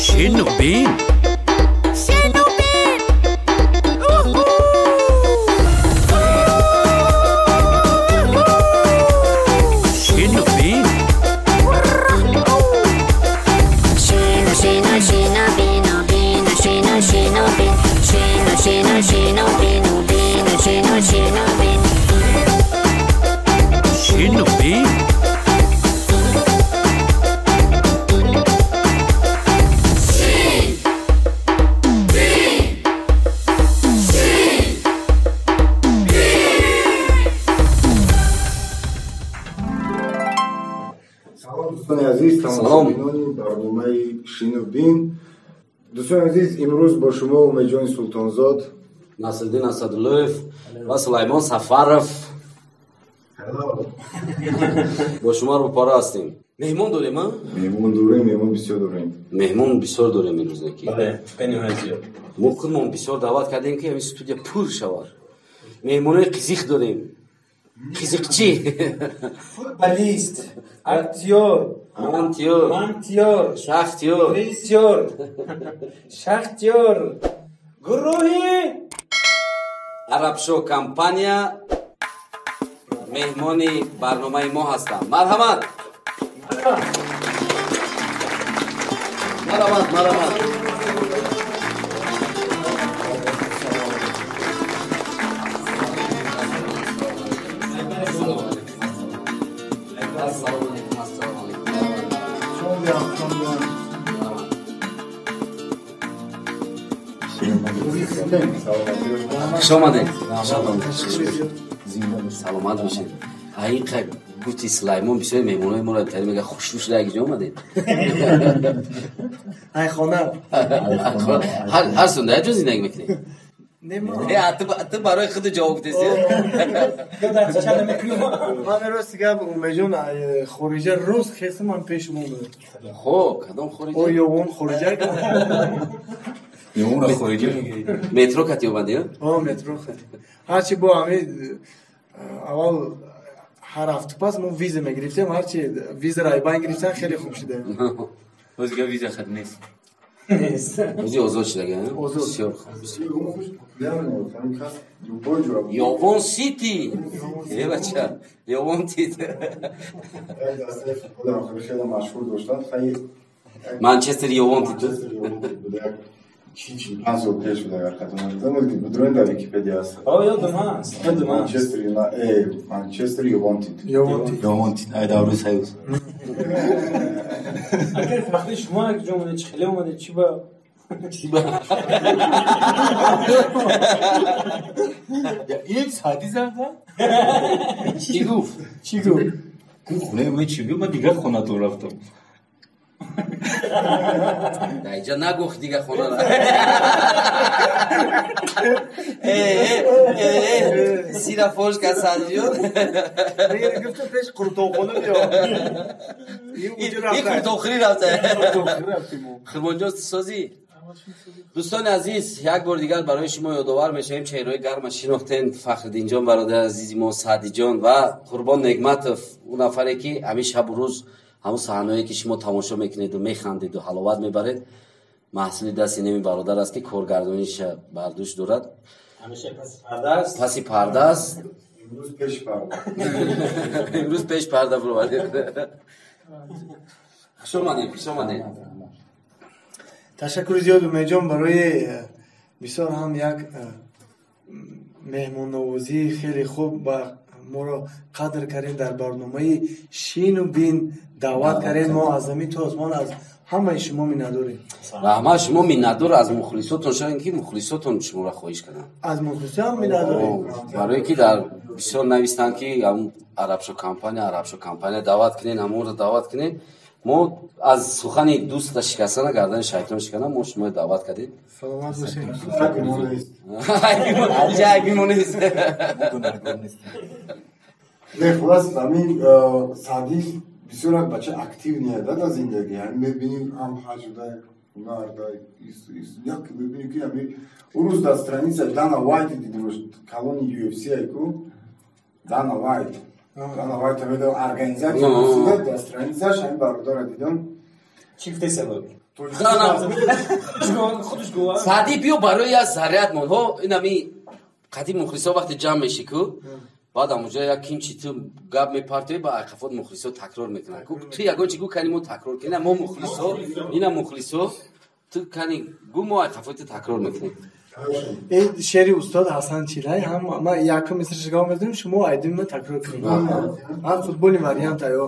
Шину бин. Шину бин. Шину бин. Шину, шину, шину, бину, бину, шину, шину, бин. Шину, шину, шину, бину, бину, шину, шину, бин. Шину бин. Салом, дӯстони азиз, тамошобинони барномаи Шину бин. Дӯстони азиз, имрӯз бо шумо Умедҷони Султонзод, Насриддин Асадуллоев ва Сулаймон Сафаров бо шумо рӯпара ҳастем. Меҳмон дорем, а? Меҳмон дорем, меҳмон бисёр дорем. Меҳмон бисёр дорем имрӯз ки. Бале, бениҳоят зиёд. Мо худмон бисёр даъват кардем, ки ҳамин студия пур шавад. Меҳмонои қизиқ дорем. Қизиқчӣ. Футболист, актёр, Мантиёр, мантиёр, шахтиёр, режиссёр, шахтёр, гурӯҳи Арабшо компания меҳмони барномаи мо ҳастанд. Марҳамат. Марҳамат, марҳамат. Ассалому алайкум, ассалому алайкум. Шом биям. Хуш омадед. Хуш омадед. Саломат бошед. Ин гуфти Сулаймон, бисёри меҳмонои моро тари мега, хушрӯ шуда, як ҷо омадед. Ай хона. Ҳар сунда як ҷо зиндагӣ мекунед? Не, ма. Ту барои худу ҷавоб гуфтеси. Ман рости гап, Умедҷон, хориҷа рост хеста ман пеши мо будам. Хоб, кадом хориҷа? О, ёвон хориҷа. Ёвонро хориҷа мегӯед? Метро кати омадӣ? О, метро кати. Ҳарчи бо ҳами аввал ҳар ҳафта пас мо виза мегирифтем, ҳарчи визаро айбан гирифтан, хеле хуб шуда. Ҳозир виза хат нест. Ози озод шудага? Озод. Бисёр хуб. Ёвон Сити. Э, бача, Ёвон Тити. Хеле машҳур доштанд. Манчестер Ёвон Тити. 45 сол пеш буд, агар хато накунам, будроин дар Википедия ҳаст. О, ёдам ҳаст, ёдам ҳаст. Манчестер Ювонтид. Ювонтид. Ювонтид, ай давраи Союз. Агар вақти шумо як ҷо омадед, чӣ хеле омадед, чӣ ба? Ин сади зада? Чӣ гуфт? Чӣ гуфт? Гуфт, хонаи ман чӣ гуфт, ман дигар хонатон рафтам. Дар инҷа нагуфт дигар хонара. Сира фош кард Саъдиҷон. Гуфтам, пеш қуртовхона биё. Ин қуртовхӯрӣ рафта. Қурбонҷон, созӣ? Дӯстони азиз, як бор дигар барои шумо ёдовар мешавем, чеҳраҳои гарма шинохтен: Фахриддинҷон, бародари азизи мо, Саъдиҷон ва Қурбон Негматов, ӯ нафаре ки ҳамин шабу рӯз ҳамун саҳнаое ки шумо тамошо мекунеду механдеду ҳаловат мебаред, маҳсули дасти неми бародар аст, ки коргардониша бар дӯш дорад. Ҳамеша паси парда аст. Паси парда аст. Имрӯз пеши парда. Имрӯз пеш парда буровардем. Хуш омадед, хуш омадед. Ташаккури зиёд, Умедҷон, барои бисёр ҳам як меҳмоннавозии хеле хуб ва моро қадр кардем, дар барномаи Шину бин даъват кардем. Мо аз замин то осмон аз ҳамаи шумо миннатдорем. Раҳмат, шумо миннатдор аз мухлисотон шавем, ки мухлисотон шуморо хоҳиш карданд. Аз мухлисиам миннатдорем. Барое ки дар бисёр навистанд, ки ҳамун Арабшо компания, Арабшо компания даъват кунед, ҳамонро даъват кунед. Мо аз сухани дӯста шикастана гардани шайтон шикана, мо шуморо даъват кардем. Саломат бошед. Инҷа айби мо нест. Не, хулас, ҳамин Саъдӣ бисёр як бача активный да дар зиндагӣ. Ҳамин мебинӣ, ҳам ҳаҷуда, ҳунар да, як мебинӣ, ки ҳамин ӯ рӯз дар страница Дана Вайт дидим, калони UFC айку Дана Вайт. Дана Вайт медонам, организатсия дар страницаш ҳамин бародарро дидам. Чӣ гуфтаи сабаб? Саъдӣ биё барои як заррият монҳо инами қадим мухлисо вақте ҷамъ мешӣ ку баъд амуҷа як кимчи ту гап мепартоӣ ба айқафот мухлисо такрор мекунанд. Ту ягон чи гу кани мо такрор кунем. Ина мо мухлисо, ина мухлисо ту кани гу мо айқафоти такрор мекунем. Ин шеъри устод Ҳасан Чилай ҳам ман якум мисраш гап мезанем, шумо айдим ма такрор кунем. Ҳам футболи вариант аё.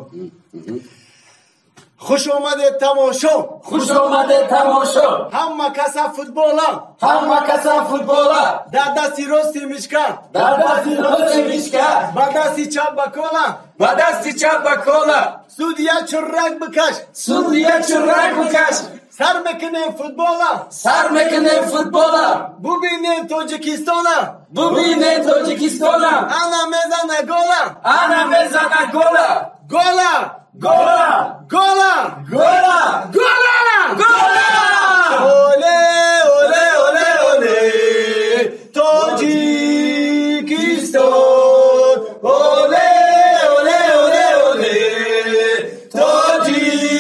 Хуш омадед тамошо, хуш омадед тамошо. Ҳама каса футбола, ҳама каса футбола. Дар дасти рости мишка, дар дасти рости мишка. Ба дасти чап ба кола, ба дасти чап ба кола. Судья чуррак бикаш, судья чуррак бикаш. Сар мекунем футбола, сар мекунем футбола. Бубинем Тоҷикистона, бубинем Тоҷикистона. Ана мезана гола, ана мезана гола. Гола, гола, гола, гола, гола, гола. Оле, оле, оле, оле, Тоҷикистон. Оле, оле, оле, оле, Тоҷикистон.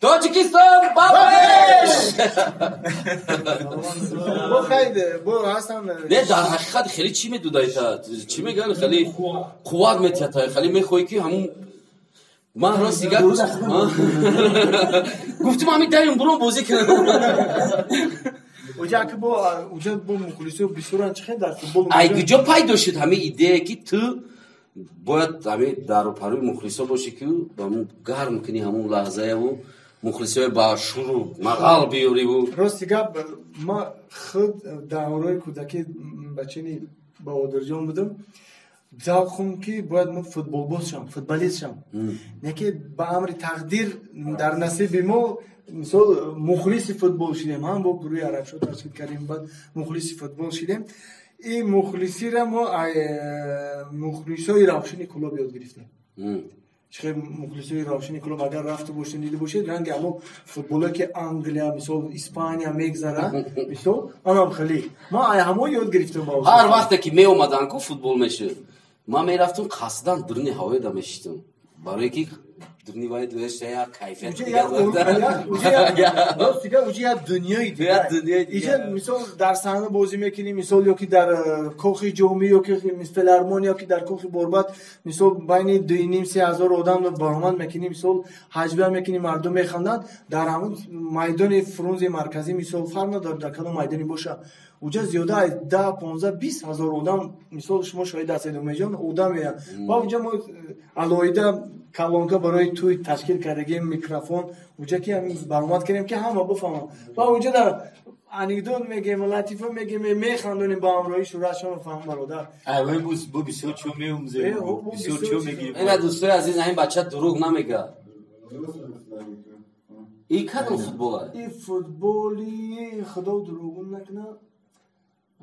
Тоҷикистон ба пеш! Бо хайде, бо ҳастам. Не, дар ҳақиқат хеле чӣ медудаита? Чӣ мегӯянд? Хеле қувват метиҳад. Хеле мехоҳӣ ки ҳамун ман рост дигар гуфтум ҳамин дарим бурон бозӣ кунам. Уҷа ки бо уҷа бо мухлисо бисёран чӣ хел дар футбол. Ай куҷо пайдо шуд ҳамин идея ки ту бояд ҳамин дару парӯи мухлисо бошӣ ки ба ҳамун гарм кунӣ ҳамун лаҳзаяву мухлисои ба шуру мағал биёриву. Рости гап ма худ дар давраи кӯдакӣ бачани Баҳодирҷон будам. Завқум ки бояд мо футболбоз шам, футболист шам. Не ки ба амри тақдир дар насиби мо мисол мухлиси футбол шидем. Ҳам бо гурӯҳи Арабшо ташкил кардем, баъд мухлиси футбол шидем. Ин мухлисиро мо мухлисои Равшани Кӯлоб ёд гирифтем. Чихел мухлисои Равшани Кӯлоб агар рафта бошед, дида бошед, ранги ҳамо футболое ки Англия, мисол Испания мегзара, мисол анам хеле. Ма ай ҳамо ёд гирифтем ба ҳар вақте ки меомадан ку футбол мешуд, ман мерафтум қасдан дуруни ҳавояда мешиштум. Барое ки дуруни вай дуяш як кайфият дигар дигар уҷа як дунёи дигар. Иҷа мисол дар саҳна бозӣ мекунӣ, мисол ё ки дар кохи ҷомӣ, ё ки филармония, ё ки дар кохи Борбад, мисол байни 2,5-3 ҳазор одам баромад мекунӣ, мисол ҳаҷва мекунӣ, мардум механданд. Дар ҳамун майдони Фрунзе марказӣ, мисол фарқ надорад дар кадом майдоне боша, уҷа зиёда аз 10, 15, 20 ҳазор одам, мисол шумо шоҳид ҳастед, Умедҷон, одам меяд. Ва уҷа мо алоҳида колонка барои туй ташкил кардагим, микрофон, уҷа ки ҳамин баромад кардем ки ҳама бифаҳманд. Ва уҷа дар анекдот мегем, латифа мегем, механдонем ба ҳамроҳи шӯрашон фаҳм бародар. Аввал бу бисёр чо меомӯзем, бисёр чо мегирем. Ина дӯстои азиз, ҳамин бача дурӯғ намегӯяд. Ин кадом футбол аст? Ин футболи худо дурӯғ накунад.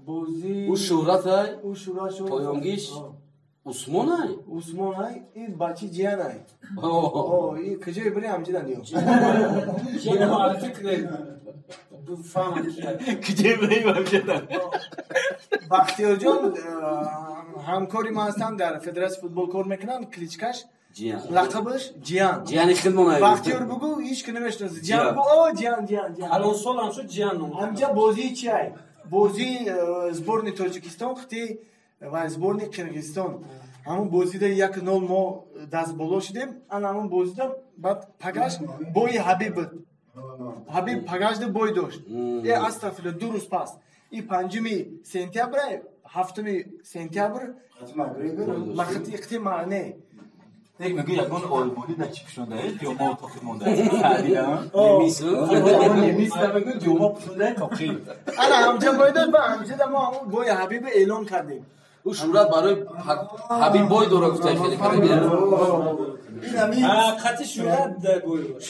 Бозӣ ӯ шӯҳрат ай? Ӯ шӯҳрат шуд. Поёнгиш? Усмон ай? Усмон ай, ин бачи Ҷиян ай. О, ин куҷое бирем ҳамҷидан ё. Ҷиян муаррифӣ кунед. Фаҳмам ки. Куҷое бирем ҳамҷидан. Бахтиёрҷон ҳамкори ман ҳастанд, дар Федератсияи футбол кор мекунанд, кличкаш Ҷиян. Лақабаш Ҷиян. Ҷияни хидмон ай. Бахтиёр бугу ҳеч ки намешиносад. Ҷиян бугу, о Ҷиян, Ҷиян, Ҷиян. Алонсол ҳам шуд Ҷиян ном. Ҳамҷа бозии чи ай? Бозии сборни Тоҷикистон хити ва сборни Қирғизистон. Ҳамон бозида 1-0 мо даст боло шудем. Ана ҳамон бозида баъд пагаш бои Ҳабиб буд. Ҳабиб пагашда бой дошт. Астағфируллоҳ, 2 рӯз пас. И 5 сентябр, 7 сентябр мақати иқти маъне. Нек мегӯ ягон олмонӣ дар чӣ пӯшондаед, ҷома тоқӣ мондааст. Немис намегӯ ҷома пӯшондаед тоқӣ. Ана ҳамҷа бой дошт, ба ҳамҷада мо ҳамон бои Ҳабиб эълон кардем. Ӯ шӯҳрат барои Ҳабиб бой дора гуфта хеле кардем. Қати шӯҳрат бой дошт.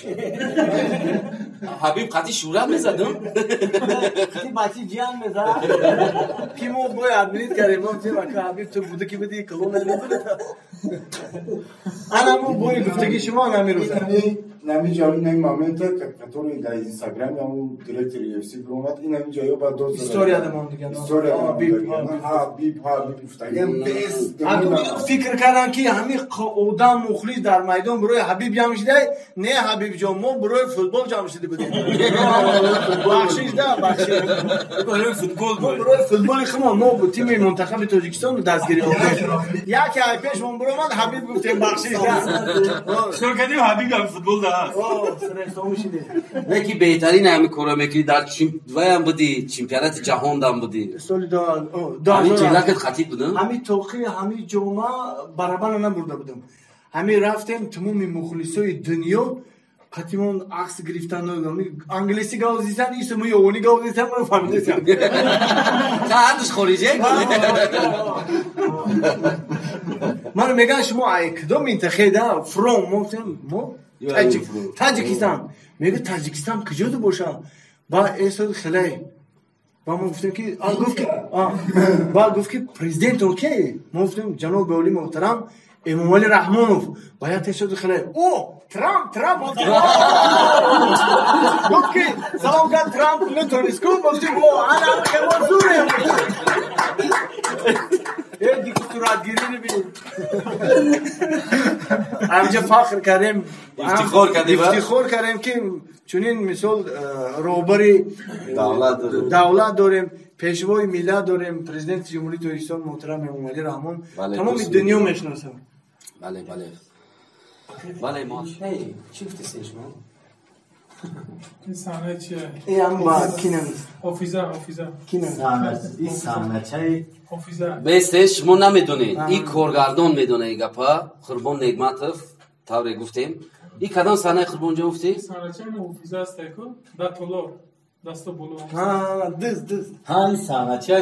Ҳабиб қати шӯҳрат мезадам? Қати бачи Ҷиян мезад. Ки мо бой админит кардем, мо гуфтем ака Ҳабиб ту буду ки буди, калон намебуд. Ана му бои гуфтаги шумо ана мирӯза. Нами ҷо ин момента, который дар Инстаграм ҳамун директори UFC биромад, ин ҳамин ҷо ба дод зада. История дамон дигар. История дамон бип, дигар. Ҳа, бип, ҳа, бип гуфтаги. Фикр кардам ки ҳамин одам мухлис дар майдон барои Ҳабиб ҷамъ шидай, не Ҳабиб ҷон, мо барои футбол ҷамъ шида будем. Бахшиш да, бахшиш. Барои футбол Мо барои футболи худмон, мо тими мунтахаби Тоҷикистон дастгирӣ овардем. Яке ай пешмон биромад, Ҳабиб гуфтем, бахшиш да. Шур кардем, Ҳабиб ҳам футбол да ҳаст. Не ки беҳтарин ҳамин корро мекунӣ, дар ваям будӣ, чемпионати ҷаҳондам будӣ. Соли ҳамин ҷилакат хатиб будам? Ҳамин тоқи, ҳамин ҷома барабана набурда будам. Ҳамин рафтем, тамоми мухлисои дунё қатимон акс гирифтан, англиси гап зисан, ису мо ёвонӣ гап зисан, мо фаҳмидесам. Ҳардуш хориҷе? Маро мегӯянд, шумо ай кудом минтақаеда? From мо гуфтем, мо Таҷикистон. Мегӯяд, Таҷикистон куҷода бошад? Ба эсод хелай. Ба мо гуфтем ки ба гуфт ки президент окей. Мо гуфтем, ҷаноби олӣ муҳтарам Эмомалӣ Раҳмонов. Ба як эсод хелай. О, Трамп, Трамп. Гуфт ки салом кард Трамп, натонист ку, гуфтем, о, ана мо зурем. Диги суратгирӣ бибин. Ҳамҷа фахр кардем, ифтихор кардем, ифтихор кардем ки чунин мисол роҳбари давлат дорем, пешвои миллат дорем, президенти Ҷумҳурии Тоҷикистон муҳтарам Эмомалӣ Раҳмон, тамоми дунё мешиносад. Бале, бале. Бале, мо чӣ гуфтесен шумо? Ин саҳна чие? Ин ба кинам. Ҳофиза, ҳофиза. Кинам. Ин саҳначаи ҳофиза. Бесте, шумо намедонед. Ин коргардон медонад ин гапа. Қурбон Негматов, тавре гуфтем. Ин кадом саҳнаи Қурбон ҷон гуфтӣ? Саҳначаи ҳофиза аст, ку? Да толор. Дасто боло. Ҳа, дыз, дыз. Ҳа, ин саҳнача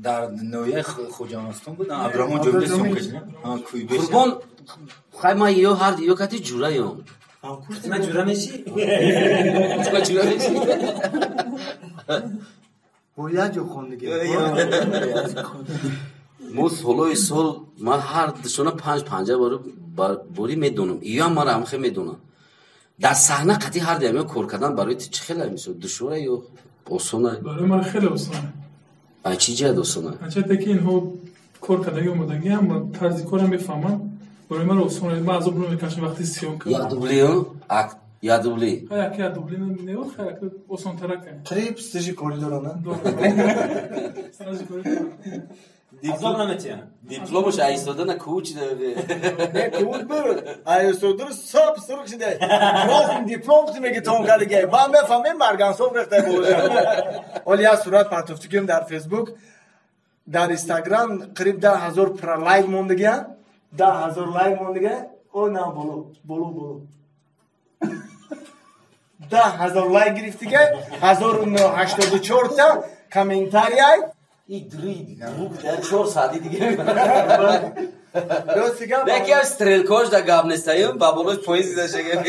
дар ноҳияи Хоҷамастон буд. Абдураҳмон Ҷомӣ съёмка шуда. Ҳа, кӯйбеш. Қурбон, хай ман ё ҳар ё кати ҷураём. Ман ҷура мешӣ? Ман ҷура мешӣ? Бо як ҷо хондагӣ. Мо солҳои сол ман ҳар душона панҷ-панҷа борӣ медонам. Иёам маро ҳам хел медонам. Дар саҳна қатъи ҳар дуямё кор кардан барои ту чӣ хеле мисол душвора ё осона? Барои ман хеле осона. А чӣ ҷиҳат осона? Ачате ки инҳо кор кардагӣ омодагиам ва тарзи корам мефаҳмам. Барои ман осона, ман азоб намекашам вақти съёмка. Я дубли, я дубли. Ха, як я дубли не, ха, як осонтарак. Қариб стажи кори дорам, на? Стажи кори дорам. Азоб наметиҳам. Дипломаш айстодана куч. Не, куч буд. Айстодур сап сурх шуда. Рост диплом меги тон кардагӣ. Ман мефаҳмем маргансов рехта болоша. Ҳоло як сурат партофтикем дар Фейсбук, дар Инстаграм қариб 10,000 пролайк мондагиам. 10,000 лайк мондага. О, на, боло, боло, боло. 10,000 лайк гирифтига, 1084 та комментарияй. И дрид, друг, да, 4 саати дига. Ростига. Яки аз стрелкош да гап нестаем, ба болош поезд зашага.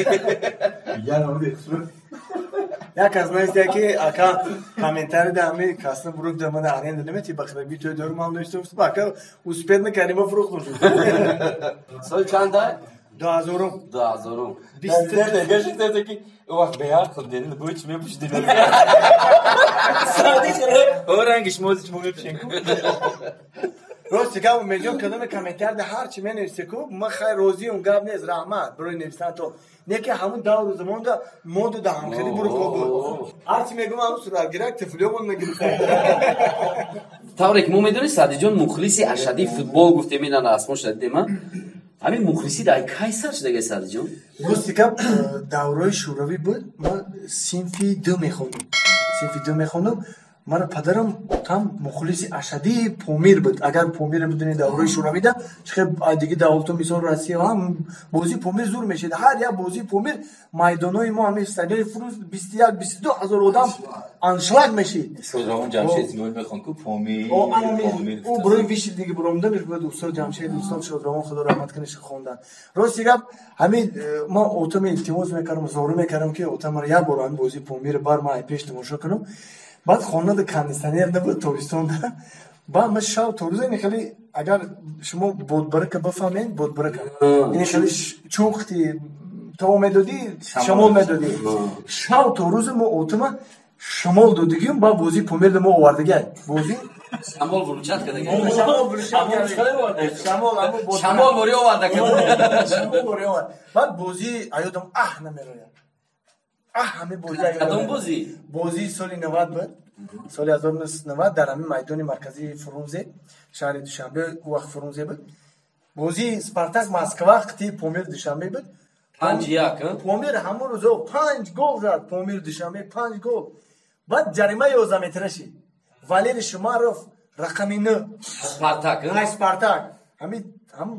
Як аз наистия ки ака комментари да ҳами касна бурук да мана аренда немети бахраби той дору ман дошта гуфтам, ака успед накардем, ма фурӯхтум шуд. Сол чанда? 2000. 2000. Бист. Ки вақт беақл дедин, бо чӣ мепӯшидем? О, рангиш мозич мо мепӯшем ку. Рости гап Умедҷон, кадоме комментар да ҳар чӣ менависе ку, ман хайр розиам, гап нест, раҳмат барои нависан то. Не ки ҳамун давру замонда моду да ҳамхелӣ буруко буд. Ҳар чӣ мегӯм, ҳамун суратгирак тифлиёмон мегирифта. Тавре ки мо медонем, Саъдиҷон мухлиси ашадии футбол гуфтем, ина расмо шуда дидем, ҳамин мухлисӣ дар кай сар шуда Саъдиҷон? Рости гап, давраи шӯравӣ буд, ман синфи ду мехондам. Синфи ду мехондам. Мана падарам там мухлиси ашадии Помир буд. Агар Помир бидуни давраи шӯравида, чихе диги давлату мисол Россия ҳам бозии Помир зур мешид. Ҳар як бозии Помир майдонои мо ҳамин стадиони Фурӯз 21 22 ҳазор одам аншлаг мешид. Шодравон Ҷамшед Исмоил мехонд ку Помир. Ӯ барои виши диги баромада мешуд, устод Ҷамшед, устод Шодравон Худо раҳмат кунад хондан. Рости гап ҳамин ман отама илтимос мекардам, зору мекардам ки ота мара як бор ҳамин бозии Помир бар ман пеш тамошо кунам. Баъд хонада кондиционер набуд тобистонда. Ба ма шав то рӯза ин хеле агар шумо бодбарака бифаҳмед, бодбарака. Ин хеле чӯхти то медодӣ, шамол медодӣ. Шав то рӯза мо отима шамол додигим, ба бозии Помир мо овардагай. Бозӣ шамол вуручат кардагай. Шамол вуручат кардагай. Шамол аммо шамол вори оварда кард. Шамол вори овард. Баъд бозӣ аёдам аҳ намерояд. Аҳ ҳамин бозӣ аёдам. Кадом бозӣ? Бозии соли 90 буд. Соли 1990 дар ҳамин майдони марказии Фрунзе, шаҳри Душанбе, ӯ вақт Фрунзе буд. Бозии Спартак Москва қитъи Помир Душанбе буд. 5-1. Помир ҳамон рӯзо 5 гол зад. Помир Душанбе 5 гол. Баъд ҷарима 11 метра шид. Валерий Шумаров рақами 9. Спартак. Ай Спартак. Ҳамин ҳам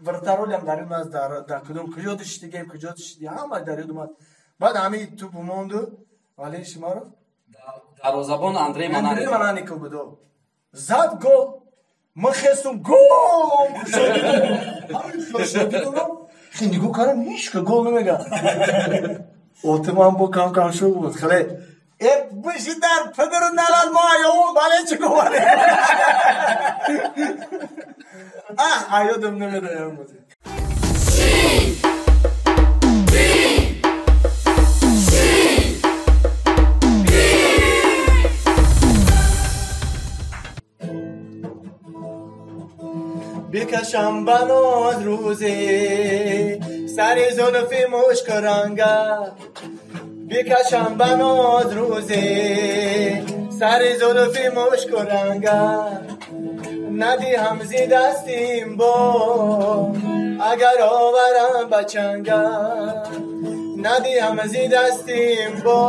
вратаролям дар ёдам аст, дар кудом куҷо дишидигем, куҷо дишиди, ҳама дар ёдам аст. Баъд ҳамин туп монду Валерий Шумаров дарвозабон Андрей Манаников. Андрей Манаников буд. Зад гол. Ман хестум гол. Кушодидам. Хе нигоҳ кардам, ҳеч ка гол намегад. Отимам бо кам кам шуд буд. Хеле биши дар падару налад мо аёвон бале чӣ говаре. Аҳ, аёдам намедаям бозӣ. بکشم بناز روزی سر زلف مشک رنگه، بکشم بناز روزی سر زلف مشک رنگه، ندیهم زی دستیم با اگر آورم بچنگه، ندیهم زی دستیم با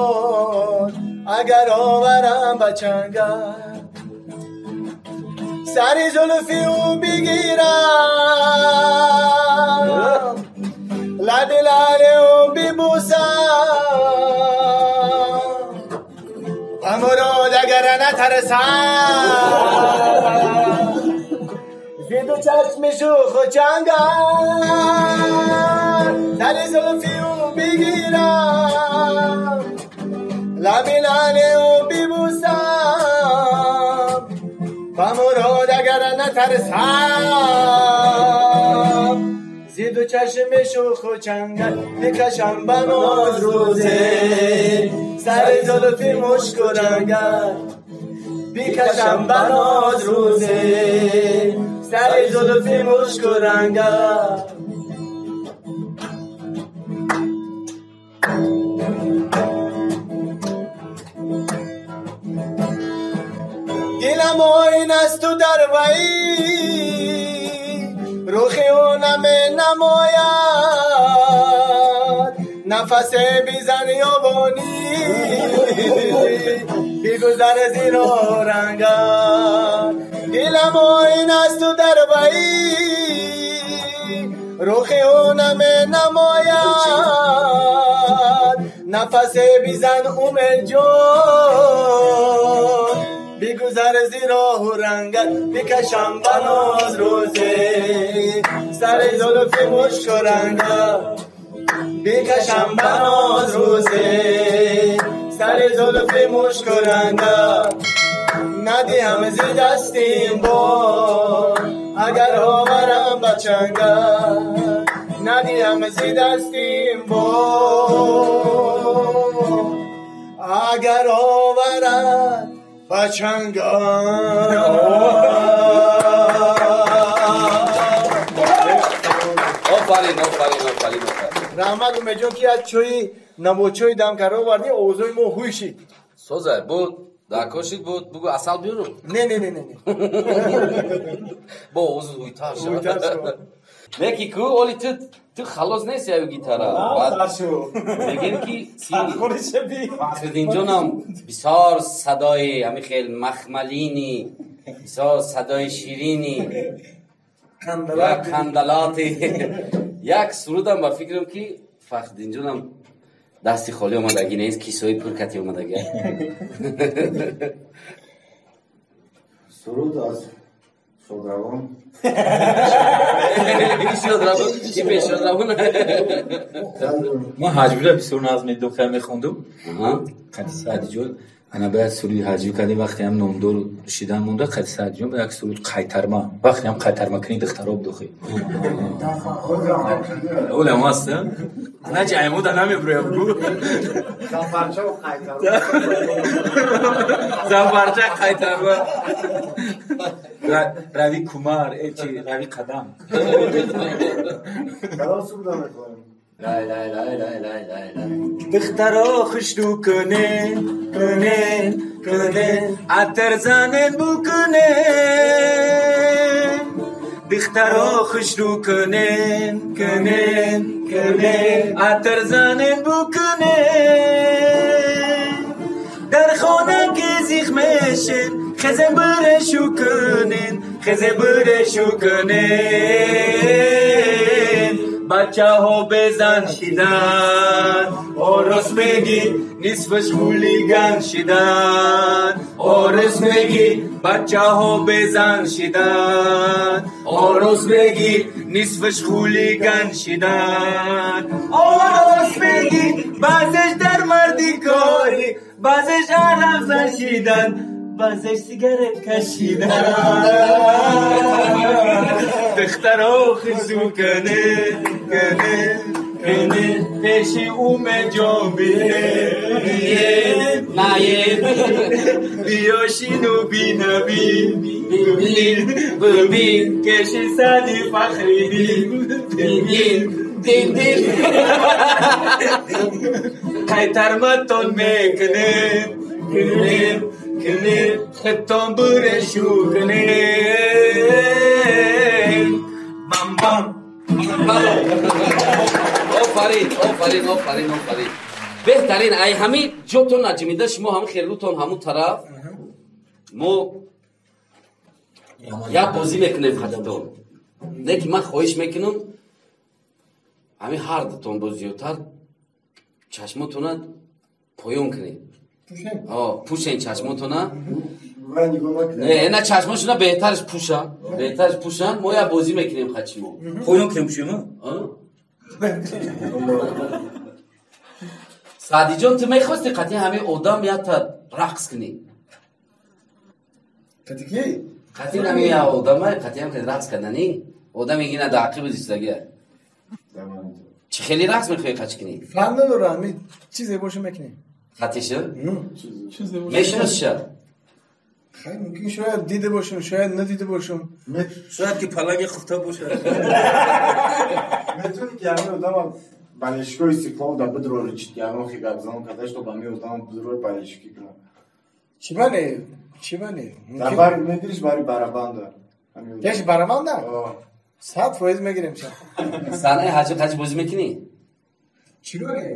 اگر آورم بچنگه، سر زلفی او بگیرم لب لعل او ببوسم، مراد اگر نترسم زی دو چشم شوخ و چنگم، سر زلفی او بگیرم لب لعل او ببوسم، مراد اگر نترسم زی دو چشم شوخ و چنگل، بکشم بناز روزه سر زلفی مشک و رنگل، بکشم بناز روزه سر زلفی مشک و رنگل. دلم آین است و در وی رخ او نمی نماید، نفس بیزن یابانی بگذر زیر رنگت. دلم آین است و در وی رخ او نمی نماید، نفس بیزن اومل جان بگذر زیر و رنگت، بکشم بناز روزه سر زلف مشک و رنگت، بکشم بناز روزه سر زلف مشک و رنگت، ندیم زی دستیم با اگر آورم بچنگت، ندیم زی دستیم با اگر آورم بچنگم. آفرین آفرین آفرین. رحمت умеҷон ки аз чои набочои дам карда овардӣ, овозои мо ҳуй шид. Соза буд, дар кошид буд, бугу асал биёрум. Не не не не. Бо овоз ҳуйтар шуд. Неки ку оли ту халос нест яю гитара. Мегем ки Фахриддинҷонам бисёр садои ҳамин хел махмалини, бисёр садои ширини, қандалоти. Як сурудам ба фикрам ки Фахриддинҷонам дасти холӣ омадагӣ нест, кисои пуркати омадагӣ. Суруд аз шодравон. Ман ҳаҷвира бисёр назм медохтам, мехондум. Қади Саъдиҷон Ана бояд суруди ҳаҷвӣ кардем, вақте ҳам номдор шидан монда, қад Саъдиҷон ба як суруд қайтарма. Вақте ҳам қайтарма кунӣ духтаро бидохӣ. Олам аст, Ана чи аймода намеброям гу. Зафарча қайтарма. Зафарча қайтарма. Рави Кумар, чи Рави Қадам. Кадом суруда мехонем? Лай лай лай лай лай лай лай. Духтаро хушрӯ кунен, кунен, кунен, атр занен букунен. Духтаро хушрӯ кунен, кунен, кунен, атр занен букунен. Дар хона ки зих мешен, хезен бирешу кунен, хезен бирешу кунен. Бачаҳо безан шидан, орос мегӣ нисфаш хулиган шидан. Орос мегӣ бачаҳо безан шидан, орос мегӣ нисфаш хулиган шидан. Орос мегӣ баъзеш дар марди корӣ, баъзеш арақ шидан, баъзеш сигарет кашидан. Духтаро хизу кунен, кунен, кунен, пеши Умеҷон биен, Наен. Биё шину бинабин, бибин, бибин, кеши Саъди Фахриддин, Дин дин дин. Қайтарматон мекунем, кунем, кунем, худтон бурешу кунем. Бам бам. Офарин, офарин, офарин, офарин. Беҳтарин, ай ҳами ҷотон наҷмида, шумо ҳами хелутон ҳамун тараф. Мо як бозӣ мекунем хатитон. Не ки ман хоҳиш мекунам, ҳами ҳар дутон боз зиёдтар чашмотона поён кунед. Пӯшен чашмотона. Не, на чашмошона беҳтараш пӯшан. Беҳтараш пӯшан. Мо як бозӣ мекунем хачимо. Поён кунем пӯшем? Саъдиҷон, ту мехости қатъи ҳамин одам якта рақс кунӣ? Қатъи ки? Қатъи ҳамин як одама, қатъи ҳам рақс карданӣ? Одаме гина дар ақиби зистагия. Чӣ хеле рақс мехоҳӣ қач кунӣ? Фарқ надора, ҳамин чизе боша мекунем. Қатъиша? Мешиносиша? Хайр, мумкин шояд дида бошам, шояд надида бошам. Шояд ки паланги хуфта бошад. Метавонӣ ки ҳамин одама балешкои Истиқлол да бидрори ягон хи гапзанон карда, што ба ҳамин одама бидрори балешкӣ кунад. Чӣ бане? Чӣ бане? Дар бари мегириш бари барабанда. Пеш барабанда? 100% мегирем ша. Санаи ҳаҷи қаҷи бозӣ мекунӣ? Чӣ роне?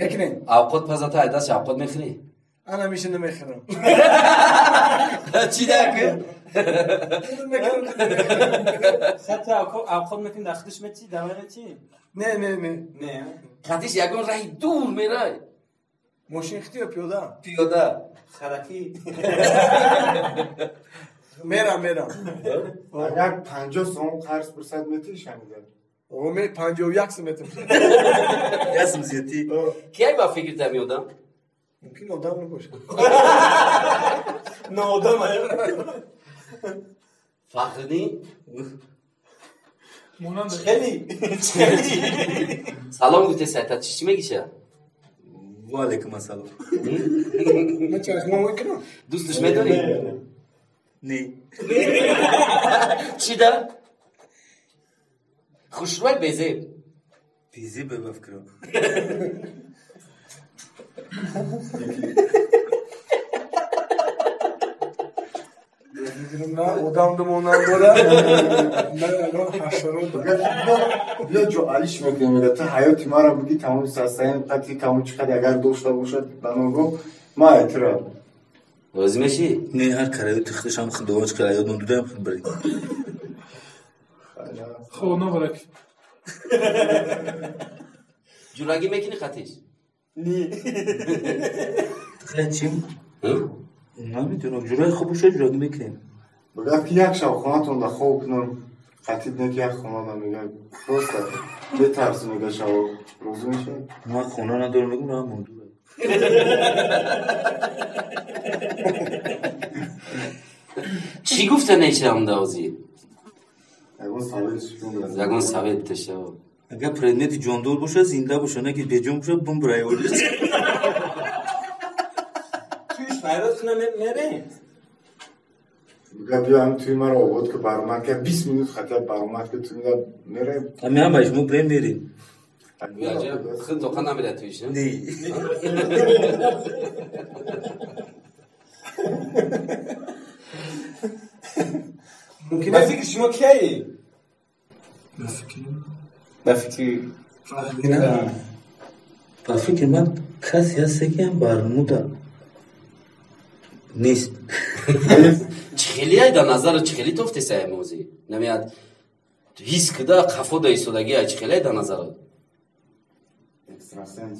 Мекунем. Авқот пазата айдас авқот мехӯрӣ? Ана миша намехӯрам. Чӣ даки? Хатто авқот мекунӣ, дар худаш метӣ, дар вай метӣ? Не, не, не. Не. Қатиш ягон раҳи дур мерай. Мошин хити ё пиёда? Пиёда. Хараки. Мерам, мерам. Агар 50 сом қарз пурсад метӣ шамида? О, ме 51 сом метам. Ясм зиёдтӣ. Кияй ба фикр та меодам? Мумкин одам набошад. На одам. Фахриддин? Хеле. Салом гуфте сайта, чӣ чӣ мегиша? Ва алайкум ассалом. Ман чашмо мекунам. Дӯсташ медорӣ? Не. Чӣ да? Хушрӯй безеб. Безеб ба фикрам. На одам думонам дора, на ягон ҳашарот дора. Биё ҷо алиш мекунем, мега ту ҳаёти маро буги тамоми састаин қати тамоми чӣ қадр агар дошта бошад ба ногоҳ ман айтира. Розӣ мешӣ? Не, ҳар караёти худашам худованд чӣ қадр ҳаёт мон дудаям худ бари. Хоб, наварак. Ҷурагӣ мекунӣ қатиш? Не. Хеле чим? Намедонам, ҷураи хуб бошад, ҷурагӣ мекунем. Бигӯяд ки як шаб хонатон да хоб кунам, қатид не ки як хона намегӯяд. Просто бетарс мега шабо. Розӣ мешавӣ? Ман хона надорам, мегӯям, ман мондура. Чӣ гуфта нешавам давози? Ягон совет ташава. Агар предмети ҷондор бошад, зинда бошад, не ки беҷон бошад, бумбурай олиш. Туиш файрод кунам мерем. Бигӯ биё ҳам туи маро обод ки баромад ка 20 минут хотя баромад ки ту мерем. Ами ҳамаш мо брем мерем. Худ тоқа намерад туиш, не? Не. Ба фикри шумо кияи? Ба фикри Ба фикри ман касе ҳаст, ки ҳам барнуда нест. Чӣ хеле ай дар назарат, чӣ хеле тофтеса ай мозӣ? Намеяд ҳис кида қафо да истодагӣ ай чӣ хеле ай дар назарат? Экстрасенс.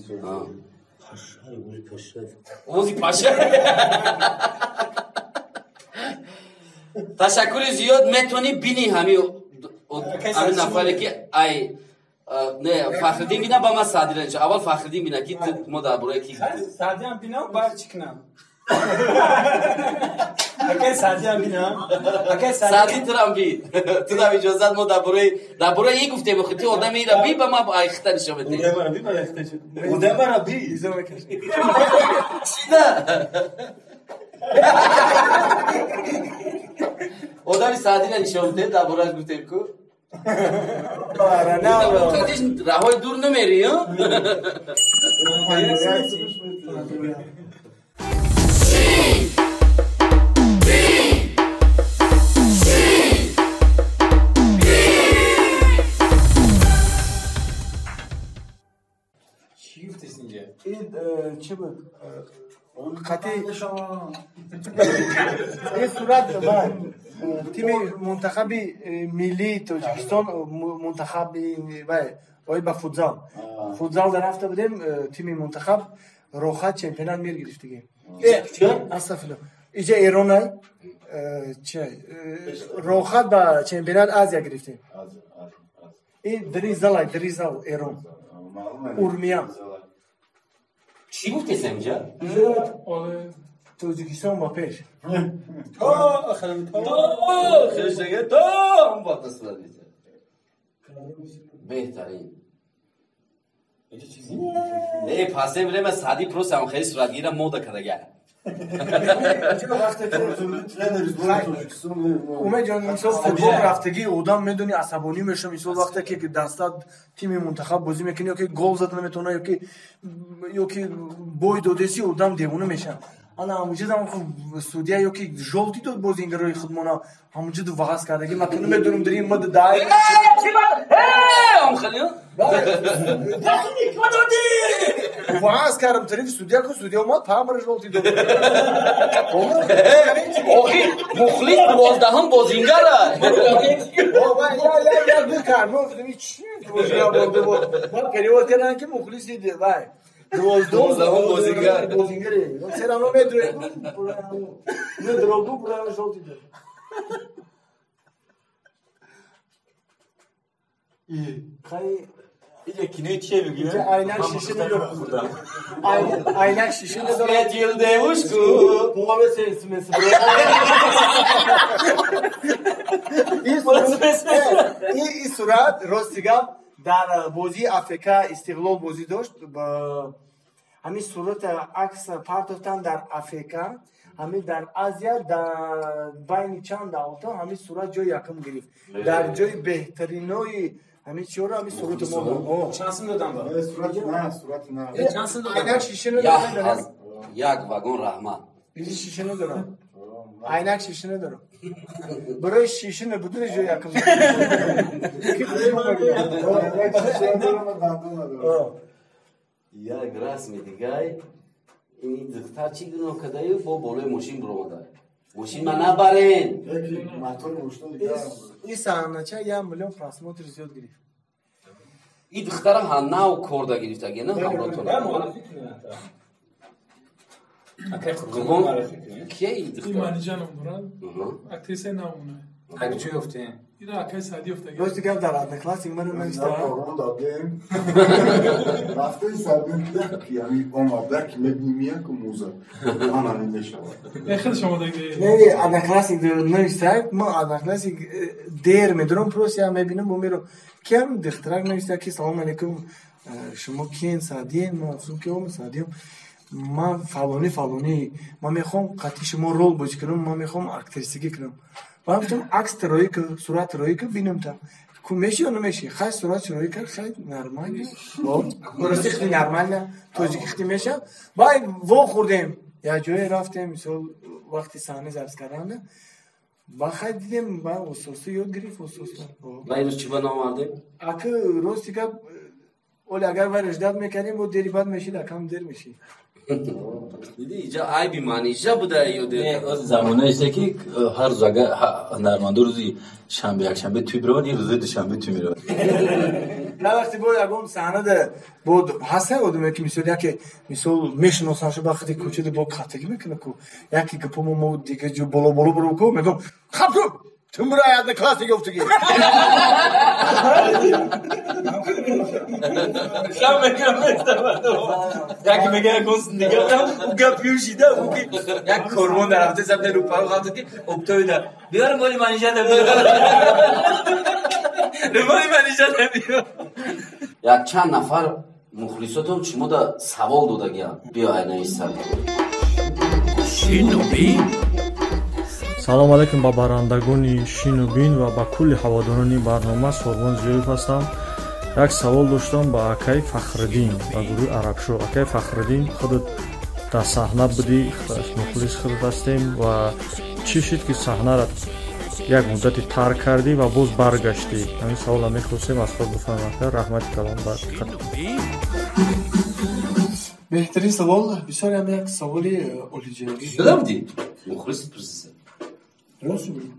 Пашай, ози пашай. Ози пашай. Ташаккури зиёд, метавонӣ бинӣ ҳами нафаре ки ай не Фахриддин бина ба ман Саъдира нишон. Аввал Фахриддин бина ки мо дар бораи ки Саъдиам бинам, баъд чӣ кунам? Акай Саъдиам бинам. Акай Саъди турам би. Ту дам иҷозат мо дар бораи ин гуфтем, охи ту одами ира би ба ман айхта нишон медиҳӣ. Одамара би, ман айхта нишон. Одамара би, изо мекашӣ. Чида? Одами Саъдира нишон медиҳ, дар борааш гуфтем ку. Раҳои дур намери, а? Чӣ гуфтест инҷа? Ин чӣ буд? Қатъи ин сурат тими мунтахаби миллии Тоҷикистон, мунтахаби вай ба футзал. Футзал дар рафта будем, тими мунтахаб рохат чемпионат мир гирифтагем. Астафирулло. Иҷа Эронай рохат ба чемпионат Азия гирифтем. Ин Дризалай, Дризал Эрон. Урмия. Чӣ гуфтесам инҷа? Тоҷикистон ба пеш. То хешага то он вақт сурат мезад. Беҳтарин. Не, пасе время Саъди просто ҳам хеле суратгира мода кардага. Умедҷон, мисол футбол рафтагӣ одам медони асабонӣ меша, мисол вақте ки даста тими мунтахаб бозӣ мекунӣ, ё ки гол зада наметавона, ё ки бой додеси, одам девона меша. Ана ҳамуҷа судья ё ки жёлтый дод бозингарои худмона, ҳамуҷа вағаз кардаги, ман намедонам дарин мад дай. Вағаз кардам тарафи судья, ку судья омад, памара жёлтый дод. Охи мухлис 12-ҳам бозингара. Я ду кард, мо гуфтем чӣ бозингар буд. Ман перевод кардам ки мухлиси вай. 12-ҳам бозингар. Бозингаре. Серано медуре. Не дробу прямо жёлтый дод. Хай иҷа кинои чие мегӯяд? Айнак шиша надорад. Айнак шиша надорад. Светил девушку. Ин сурат рости гап дар бозии АФК Истиқлол бозӣ дошт. Ҳамин сурат акс партофтан дар АФК, ҳамин дар Азия дар байни чанд давлатҳо ҳамин сурат ҷои якум гирифт. Дар ҷои беҳтаринои ҳамин чиёро ҳамин сурати мо. Чанд сум додам ба? Сурати на, сурати на. Чанд сум додам? Айнак шиша надорам. Як вагон раҳмат. Изи шиша надорам. Айнак шиша надорам. Барои шиша набудани ҷои якум. Як расми дигай ин духтар чӣ гуноҳ кардаю бо болои мошин буромада. Мошин ма набарен. Ин саҳнача 1 миллион просмотр зиёд гирифт. Ин духтара нав корда гирифтаги, на ҳамротона. Қурбон, кия ин духтар? Ин Маниҷа ном дорад. Актрисаи навмона. Ак чӣ гуфтем? Ира акай Саъдӣ ёфтагӣ. Рости гап дар Одноклассник маро нависта. Рафтаи Саъдӣ як яъни омад, як мебинем як муза. Ана мешавад. Не худаш омадагӣ. Не, не, Одноклассник нависта, ман Одноклассник дер медорам, просто я мебинам, бо меро. Киам духтарак нависта ки салом алейкум, шумо киен Саъдиен? Ман гуфтам ки о, Саъдием. Ман фалонӣ фалонӣ, ман мехоҳам қатъи шумо рол бозӣ кунам, ман мехоҳам актрисигӣ кунам. Ман гуфтам акс роӣ кун, сурат роӣ кун, бинам та. Ку меши ё намеши? Хай сурат роӣ кард, хай нормально. Рости хеле нормально, тоҷикӣ хеле меша. Баъд вохӯрдем, як ҷое рафтем, мисол вақти саҳна запис карданда. Ба хай дидем, ба ососта ёд гирифт, ососта. Ва имрӯз чӣ ба наомадем? Ака рости гап, оли агар вай реждат мекардем, бо дери бад мешид, акам дер мешид. Диди, иҷа айби манижа буда ё дер? Не, оз замонаест ки ҳар рӯз агар ҳунармандо рӯзи шанбе, якшанбе тӯй биравад, ин рӯзи душанбе тӯй меравад. На вақте бо ягон саҳнада бо ҳаста одаме ки мисол яке мисол мешиносанд шу вақти кӯчада бо қатагӣ мекунад ку яке гапомо мо дига ҷо боло боло биро ку мегӯм хаб ку ту мура Одноклассник ёфтагӣ. Шам мекунам яке мега ягон дига ӯ гап юшида ӯ ки як корвон дар рафта забне рӯпаро ғалт ки обтоида биёр моли манижа да биёр моли манижа да биёр. Як чанд нафар мухлисотон шумо да савол додагианд, биё айнаи сар. Шину бин. Салом алейкум ба барандагони Шину бин ва ба кулли ҳаводорони барнома. Сурбон Зиёев ҳастам. Як савол доштам ба акаи Фахриддин, ба гурӯҳи Арабшо. Акаи Фахриддин, худат дар саҳна будӣ, мухлис худат ҳастем ва чӣ шуд ки саҳнаро як муддате тарк кардӣ ва боз баргаштӣ? Ҳамин саволро мехостем аз худ бифаҳмем. Ака, раҳмати калон ба диққатон. Беҳтарин савол, бисёр ҳам як саволи олиҷанобӣ. Шуда будӣ? Мухлис пурсиса. Рост мегӯӣ.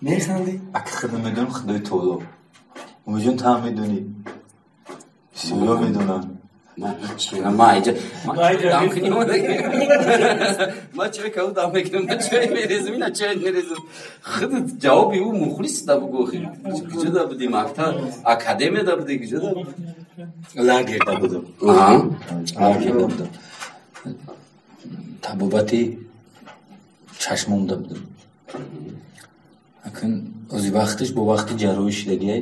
Механдӣ? Ака худо медонам, худои таоло. Умедҷон, ту ҳам медонӣ. Бисёриҳо медонанд. Ман ҳеҷ мегам, ман иҷа ман дам кунем, ман чой каву дам мекунам, ман чой мерезам, ина чой мерезам. Худат ҷавоби ӯ мухлис да бугӯ охир. Куҷо да будӣ? Мактаб, академия да будӣ, куҷо да будӣ? Лагер да будам. Лагер да будам. Табобати чашмом да будам. Акун ози вақтиш бо вақти ҷарроҳӣ шидагиай,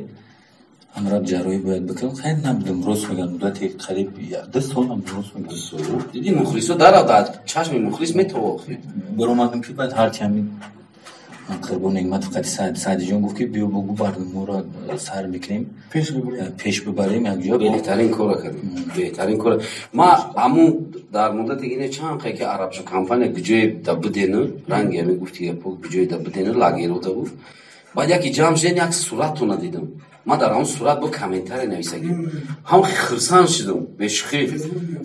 ҳамра ҷарроҳӣ бояд бикунам. Хайр набудам, рост мегам, муддати қариб 2 сол набудам, рост мегам. Диди мухлисо дарад, чашми мухлис метова охир. Баромадам ки баъд ҳарчи ҳамин Қурбон Неъматов қати Саъдиҷон гуфт ки биё бугӯ барномаро сар мекунем, пеш бибарем якҷо. Беҳтарин корро кардем, беҳтарин корро. Ма ҳамун дар муддати ине чанд қай ки Арабшо компания куҷое да будену, ранги ҳамин гуфти гапо куҷое да будену, лагеро да гуфт. Баъд яке ҷамъ шудем, як суратона дидам. Ман дар ҳамон сурат бо комментария нависагим. Ҳам хирсан шудам, бешухӣ.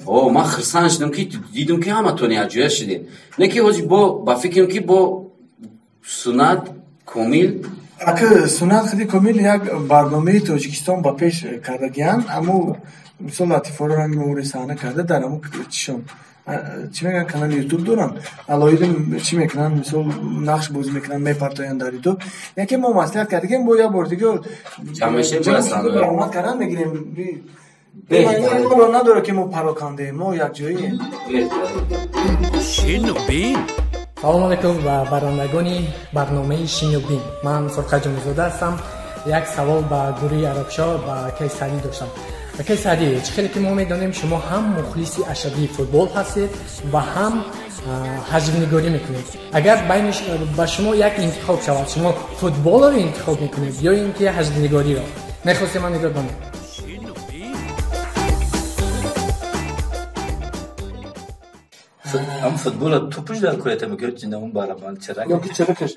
О, ман хирсан шудам ки дидам ки ҳаматон якҷоя шудем. Не ки ҳозир бо ба фикрам ки бо Суннат Комил. Ака Суннат худи Комил як барномаи Тоҷикистон ба пеш кардагиянд, аммо мисол латифаро ранги мовори саҳна карда дар ҳамон чишон чӣ мегӯянд, канали Ютуб доранд, алоҳида чӣ мекунанд, мисол нақш бозӣ мекунанд, мепартоянд дар Ютуб. Яке мо маслиҳат кардагем, бо як бор дига ҷамъ кардан мегирем. Ро надорад ки мо парокандаем, мо якҷоием. Шину бин. Салом алейкум ба барандагони барномаи Шину бин. Ман Фурқат Ҷумъазода ҳастам. Як савол ба гурӯҳи Арабшо ба акаи Саъдӣ доштам. Акаи Саъдӣ, чӣ хеле ки мо медонем, шумо ҳам мухлиси ашаддии футбол ҳастед ва ҳам ҳаҷвнигорӣ мекунед. Агар байни ба шумо як интихоб шавад, шумо футболро интихоб мекунед ё ин ки ҳаҷвнигориро? Мехостем ман инро донам. Ам футбола тупуш дар кӯята мекунад, чи намун барабан чарак. Ё ки чаракаш.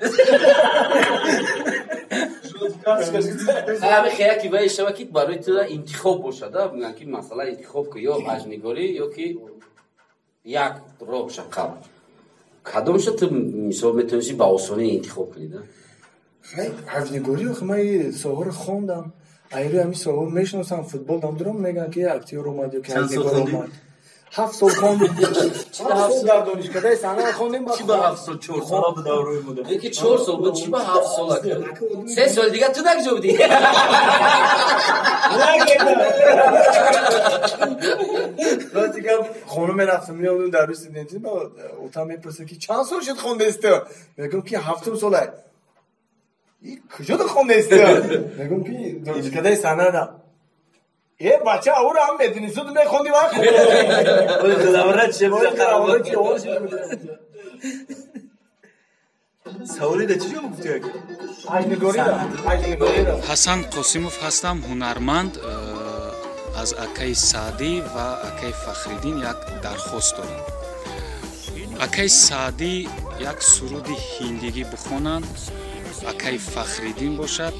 Ҳами хея ки вай шава ки барои ту интихоб бошад, мегӯянд ки масъала интихоб ку ё ҳаҷвнигорӣ ё ки як роҳ шақаб. Кадомша ту мисол метавонисти ба осонӣ интихоб кунӣ, да? Хай, ҳаҷвнигорӣ, охи ман ин соҳаро хондам. Айрӯи ҳамин соҳаро мешиносам, футбол дам дурам, мегӯянд ки актёр омад ё ки Чанд сол ҳаҷвнигор хондӣ? омад. 7 сол хондем. 7 сол дар донишкадаи санъат хондем. Чӣ ба 7 сол? 4 сол буд давраи муда. Ки 4 сол буд, чӣ ба 7 сол ака? 3 сол дига ту дар куҷо будӣ? Рости гап, хона мерафтам, меомадам дар рӯи студентӣ, отам мепурсид ки чанд сол шуд хондаистӣ? Мегӯям ки 7 солай. И куҷо ту хондаистӣ? Мегӯям ки донишкадаи санъатам. Е бача, ӯро ҳам медонистӣ, ту мехондӣ вақт. Саволи да чӣ ҷо гуфтӣ ака? Ажнигорида. Ҳасан Қосимов ҳастам, ҳунарманд. Аз акаи Саъдӣ ва акаи Фахриддин як дархост дорам. Акаи Саъдӣ як суруди ҳиндигӣ бихонанд, акаи Фахриддин бошад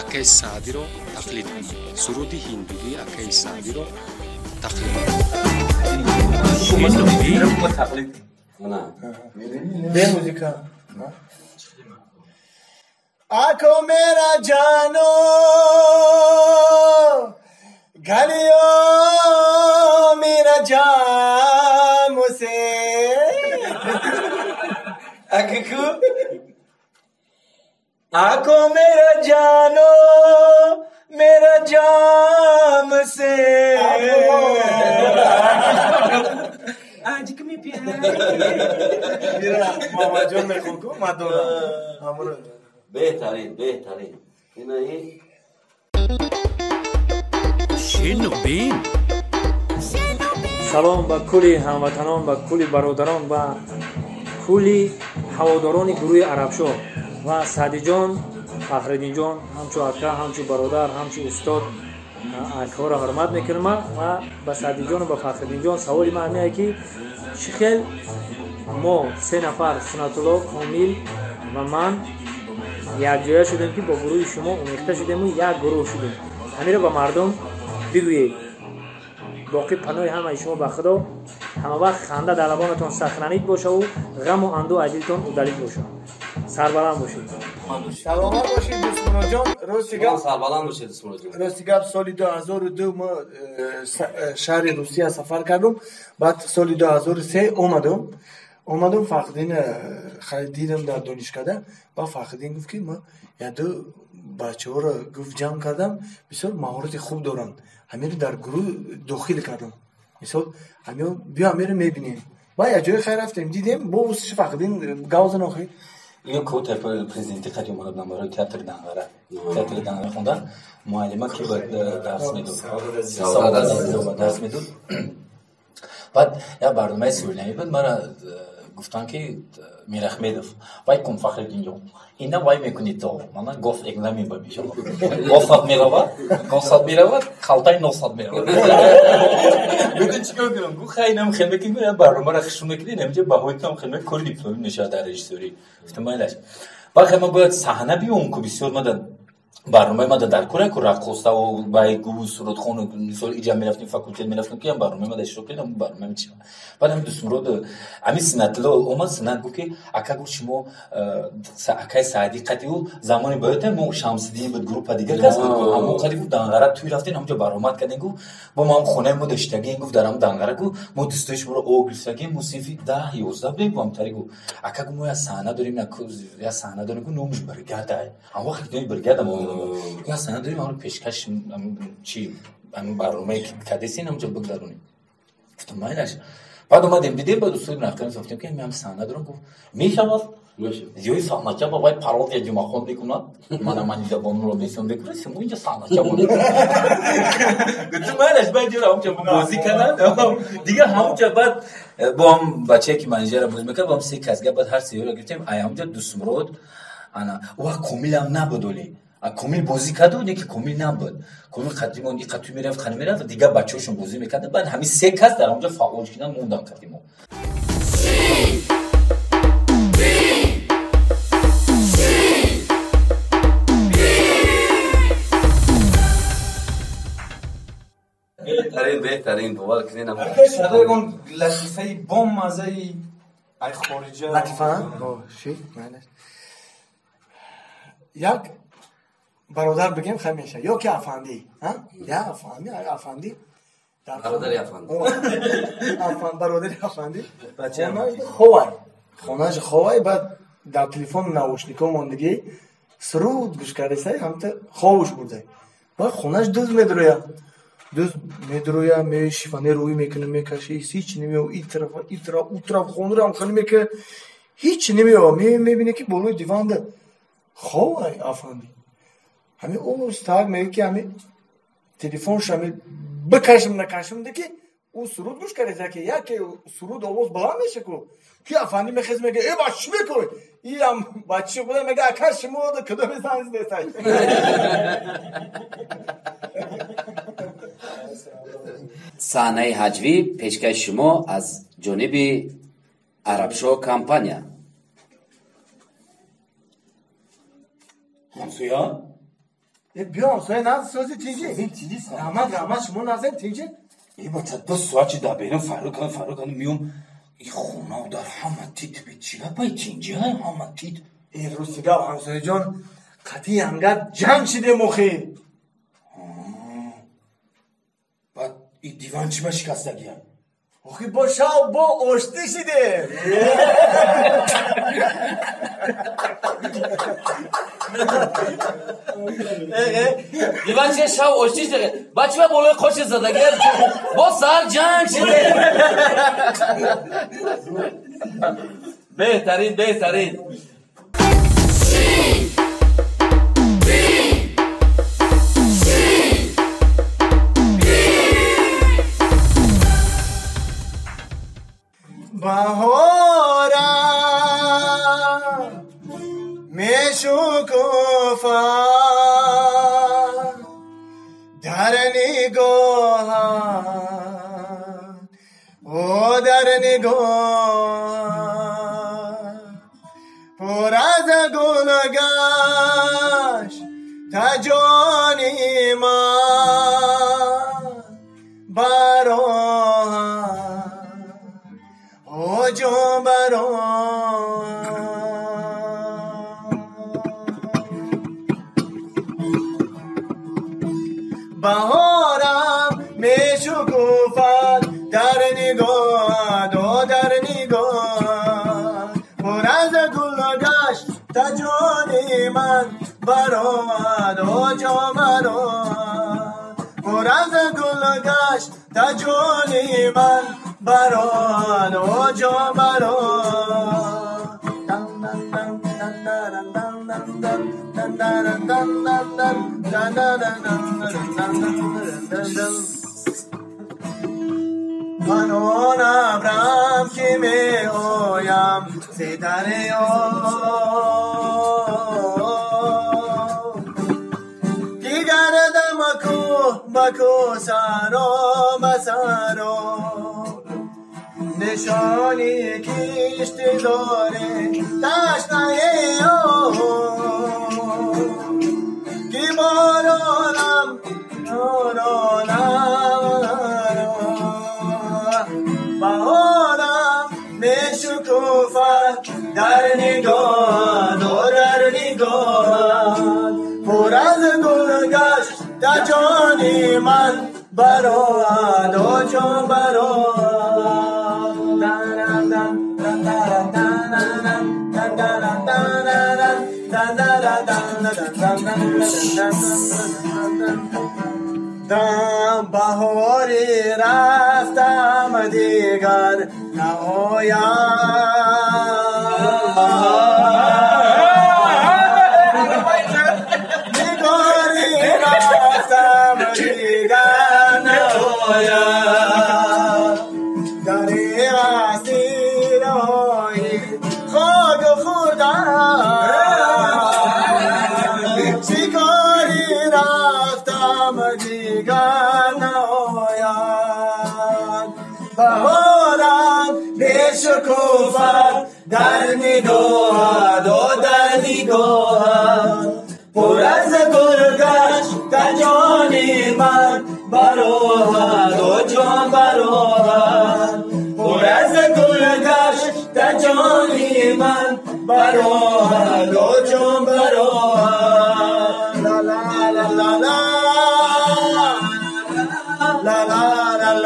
акаи Саъдиро тақлид кунанд. Суруди ҳиндигӣ акаи Саъдиро тақлид кунанд. Бе музика. Ако мера ҷано галиё мера ҷамусе. Акаку Ако мера ҷано мера ҷам се. Аҷ ки ми пиар. Мира Мамаҷон мехон ку Мадонна. Ҳамро. Беҳтарин, беҳтарин. Инаи Шинубин. Салом ба кулли ҳамватанон, ба кулли бародарон ва кулли ҳаводорони гурӯҳи Арабшоҳ ва Саъдиҷон, Фахриддинҷон, ҳамчун ака, ҳамчун бародар, ҳамчун устод акаҳоро ҳурмат мекунам ва ба Саъдиҷону ба Фахриддинҷон саволи ман ҳамине ки чӣ хел мо се нафар Сунатулло, Комил ва ман якҷоя шудем ки бо гурӯҳи шумо омехта шудему як гурӯҳ шудем. Ҳамиро ба мардум бигӯед. Боқӣ паноҳи ҳамаи шумо ба Худо. Ҳама вақт ханда дар лабонатон сахранид бошаву ғаму андӯ аз дилтон удалид бошад. Сарбаланд бошед. Саломат бошед, Дӯстмуроҷон. Рости гап, сарбаланд бошед, Дӯстмуроҷон. Рости гап, соли 2002 мо шаҳри Русия сафар кардум. Баъд соли 2003 омадум. Омадум, Фахриддин дидам дар донишкада. Баъд Фахриддин гуфт ки ман яду бачаҳоро гуфт ҷамъ кардам, бисёр маҳорати хуб доранд. Ҳамиро дар гурӯҳ дохил кардам. Мисол, ҳамиро биё ҳамиро мебинем. Баъд як ҷои хайр рафтем, дидем, бо Фахриддин гап зан охир. Ино квотаи президенти қати омада будам барои театри Данғара. Театри Данғара хондан муаллима ки дарс медод. Саодат дарс медод. Баъд як барномаи суҳилнавӣ буд, мара гуфтанд ки Мирахмедов, вай кун Фахриддинҷон, ина вай мекунӣ то, мана гоф экзамен ба мешавад. Гофсад меравад, гофсад меравад, халтаи носад меравад. Гуфтам чӣ кор кунам? Гуфт хай инам хел мекунӣ, гуфт барномаро хушрӯ мекунӣ, инамҷа баҳои туам хел мекунӣ, кори дипломӣ мешавад дар режиссёрӣ. Гуфтам майлаш. Баъд хай ман бояд саҳна биём ку бисёр мада барномаи мада дар кора ку раққосаву байгу сурудхону мисол иҷа мерафтем, факултет мерафтем ки барномаи мада иштирок кардем, барномаи чи. Баъд ҳами Дӯстмурод ҳами Синатулло омад, Синат гуфт ки ака гуфт шумо акаи Саъдӣ қати ӯ замони бояд мо Шамсиддин буд, группа дигар кас буд, ҳамон қати гуфт Данғара туй рафтем, ҳамҷо баромад кардем, гуфт бо мо ҳам хонаи мо доштагем, гуфт дар ҳам Данғара гуфт мо дӯстои шуморо о гирифтагем, мо синфи 10 11 будем, гуфт ҳамтари гуфт ака гуфт мо як саҳна дорем, як саҳна дорем, гуфт номаш бригада. Ҳамон вақт ки бригада мо я саҳна дорем, ҳамро пешкаш чи барномае ки кадесин ҳамҷо бигзаронем. Гуфтам майлаш. Баъд омадем дидем, баъд устоди Мирахмедов гуфтем ки ман саҳна дорам, гуфт мешавад. Зиёи саҳнача ба вай пародия ҷумъахон мекунад, мана ман инҷа бонуро бесиён мекунад, шумо инҷа саҳнача монед. Гуфтам майлаш, баъд ҷора ҳамҷо бозӣ карданд. Дигар ҳамҷо баъд бо ҳам бачае ки менеҷерро бозӣ мекард, бо ҳам се кас гап, баъд ҳар сеёро гирифтем, ай ҳамҷо Дӯстмурод, ана вақт Комилам набуд оле. Комил бозӣ карду, не ки Комил набуд. Комил қадимон и қату мерафт, қани мерафт, дигар бачаҳошон бозӣ мекарданд. Баъд ҳамин се кас дар ҳамҷо фаъол шудан мондам кардимо. Беҳтарин, беҳтарин, бовар кунед. Ягон латифаи бомаззаи ай хориҷа. Латифа? Ши, майнаш. Як бародар бигем хай меша. Ё ки афандӣ, ҳа? Я афандӣ, афандӣ. Бародари афанди. Бародари афанди. Ховай. Хонааш ховай, баъд дар телефон наушникҳо мондагӣ суруд гӯш кардасай, ҳамта ховуш бурдай. Баъд хонааш дуз медуроя. Дуз медуроя, мешифане рӯй мекунад, мекаши, ҳеч намеёв, и тараф, и тараф, у тараф хонаро хали мекунад, ҳеч намеёв. Мебине ки болои диванда ховай афанди. Ҳами устак меги ки ҳами телефонш ҳами бикашим накашим ки ӯ суруд гӯш кардаса ки яке суруд овоз баланд меша ку. Ки афанди мехез мега, э ба чӣ мекунӣ? Иам бачи худа мега, ака шумо кадоме занг задесай? Саҳнаи ҳаҷвӣ пешкаши шумо аз ҷониби Арабшо компания. Ҳамсоя? Биё ҳамсоя, назд сози тинҷи. Раҳмат, раҳмат, шумо назем тинҷи? Э бача, 2 соат чи дар берун фарёд кардам, фарёд кардам, миём и хона дар ҳама тит бе чӣ гапай тинҷи ҳай ҳама тит. Э рости гап ҳамсояҷон, қатъи ангар ҷанг шидем охи. Баъд и диван чӣ ба шикастагия? Охи бо шав бо оштӣ шидем. Диван че шав оштӣ шиде? Бачи ба болои қоши задагия? Бо сар ҷанг шиде. Беҳтарин, беҳтарин. Баҳорам мешукуфад дар нигоҳат, о дар нигоҳат пур аз гул гашт та ҷони ман бароҳад, о ҷон бароҳад. Баҳорам мешукуфад дар нигоҳат, о дар нигоҳат пур аз гул гашт та ҷони ман бароҳад, о ҷон бароҳад. Пур аз гул гашт та ҷони ман бароҳад, о ҷон бароҳад. Ман он абрам ки меоям зи дарё, ки гардам кӯҳ ба кӯҳ, саро ба саро, нишони кишти доре ташнаи об, ки боронам боронам баҳорам мешукуфад дар нигоҳат, о дар нигоҳат пур аз гул гашт та ҷони ман бароҳад, о ҷон бароҳад. Дам баҳори рафтам дигар наоям. Нигори рафтам дигар наоям. Дар асирҳои хок хӯрдам, шикори рафтам дигар наояд. Баҳорам бешукуфад дар нигоҳат, о дар нигоҳат пур аз гул гашт та ҷони ман бароҳад, о ҷон бароҳад. Пур аз гул гашт та ҷони ман бароҳад, о ҷон бароҳад. Ла ла ла ла ла ла ла ла